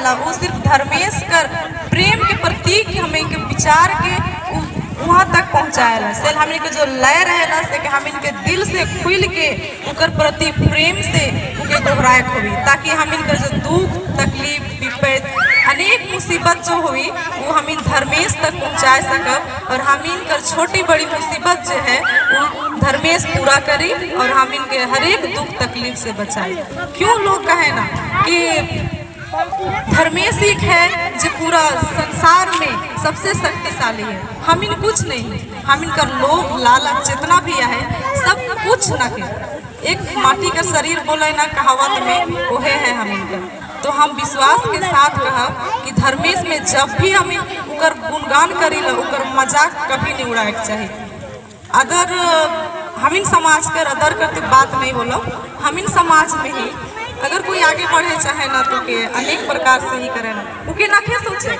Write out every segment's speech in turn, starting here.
रहेला वो सिर्फ धर्मेश कर प्रेम के प्रतीक हमें के विचार के वहाँ तक पहुँचाएला। से हमनी के जो लय रहेला से कि हम इनके दिल से खुल के उकर प्रति प्रेम से उके दोहराए होई, ताकि हम इनकर जो दुख तकलीफ विपद अनेक मुसीबत जो हुई वो हम इन धर्मेश तक पहुँचा सकब और हम इनकर छोटी बड़ी मुसीबत जो है वो धर्मेश पूरा करी और हम इनके हर एक दुख तकलीफ से बचाए। क्यों लोग कहे ना कि धर्मेश एक है जो पूरा संसार में सबसे शक्तिशाली है। हम इन कुछ नहीं, हम इनका लोभ लालच जितना भी है सब कुछ न के एक माटी का शरीर बोले ना कहावत में, वह है हम इनका। तो हम विश्वास के साथ कहब कि धर्मेश में जब भी हम उकर गुणगान करी ला, उकर मजाक कभी नहीं उड़ाए के चाहिए। अगर हम इन समाज कर अदर करते बात नहीं बोलो, हम इन समाज में ही अगर कोई आगे बढ़े चाहे ना तो के अनेक प्रकार से ही करे ना, उके ना के सोचे,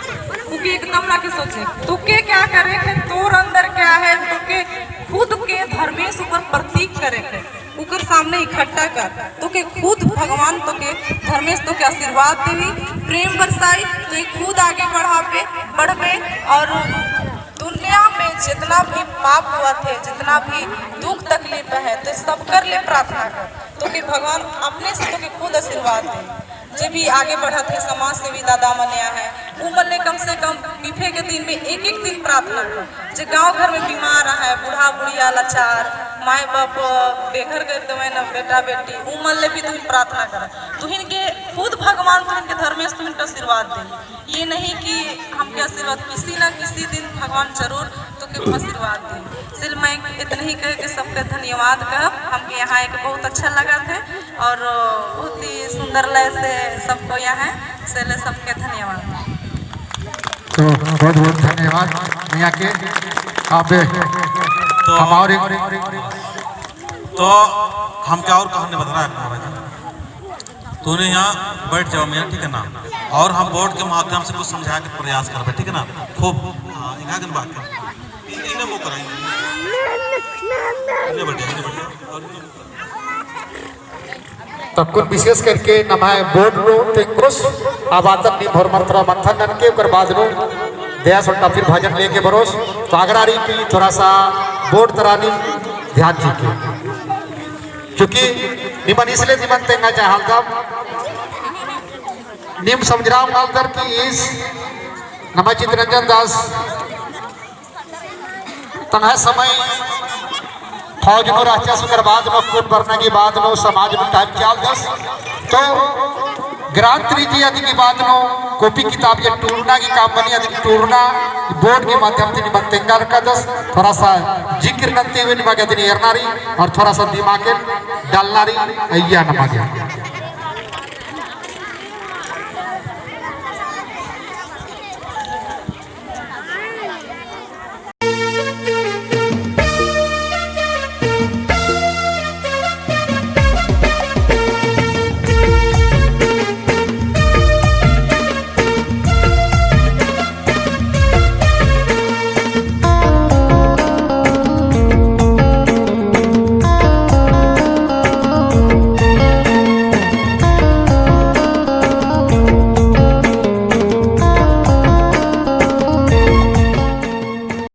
उके एकदम ना के सोचे तो के क्या करे के तोर अंदर क्या है, तो के खुद के धर्मेश ऊपर प्रतीक करे के उकर सामने इकट्ठा कर तो के खुद भगवान तो के धर्मेश तो के आशीर्वाद देवी, प्रेम बरसाई तो ये खुद आगे बढ़ावे बढ़वे। और दुनिया में जितना भी पाप हुआ थे, जितना भी दुख तकलीफ है, तो सब कर ले प्रार्थना कर तो कि भगवान अपने से तो के खुद आशीर्वाद दे। जे भी आगे बढ़त है, समाज सेवी दादा मनिया है, उ मन ले कम से कम बीफे के दिन में एक एक दिन प्रार्थना कर। जे गांव घर में बीमार है, बूढ़ा बुढ़िया लाचार, माए बाप बेघर कर दे ना बेटा बेटी, उ मन ले भी तुम प्रार्थना कर, तुहिन के खुद भगवान तुहिन के धर्मेश तुहिन के आशीर्वाद दे। ये नहीं कि हमके आशीर्वाद, किसी ना किसी दिन भगवान जरूर तो के आशीर्वाद दे। सिर्फ मैं इतना ही कह के सबके धन्यवाद कहब। हमके यहाँ एक बहुत अच्छा लगा थे और बहुत ही सुंदर लय से सबको यहाँ है, से सबके धन्यवाद। तो बहुत बहुत धन्यवाद मियाँ के। अब तो हम और एक तो हम क्या और कहानी बता रहा है महाराज, तूने यहाँ बैठ जाओ मियाँ, ठीक है ना? और हम बोर्ड के माध्यम से कुछ समझा के प्रयास कर, ठीक है ना? खूब हाँ, यहाँ के बात कर, इन्हें वो कराएंगे, इन्हें बैठे, इन्हें बैठे और इन्हें तब कुछ विशेष करके नमाए बोर्ड नो टेंगोस आवातन नी भोर थोड़ा मंथन नन के ओकर बाद नो दया सोटा फिर भजन लेके बरोस। तो आगरारी की थोड़ा सा बोर्ड तरानी ध्यान जी के, क्योंकि निमन इसलिए निमन तेंगा चाहे हालदाम निम समझ रहा हूँ हालदार की इस नमा चितरंजन दास तनह समय फौज नो रहते सुकर बाद नो कुट बरना की बाद नो समाज में टाइम चाल दस। तो ग्रांत्री जी आदि की बात नो कॉपी किताब ये टूरना की काम बनी आदि टूरना बोर्ड के माध्यम से निमन तेंगा रखा दस। थोड़ा सा जिक्र करते हुए निमा के दिन एरनारी और थोड़ा सा दिमाग के डालनारी अय्या नमा गया।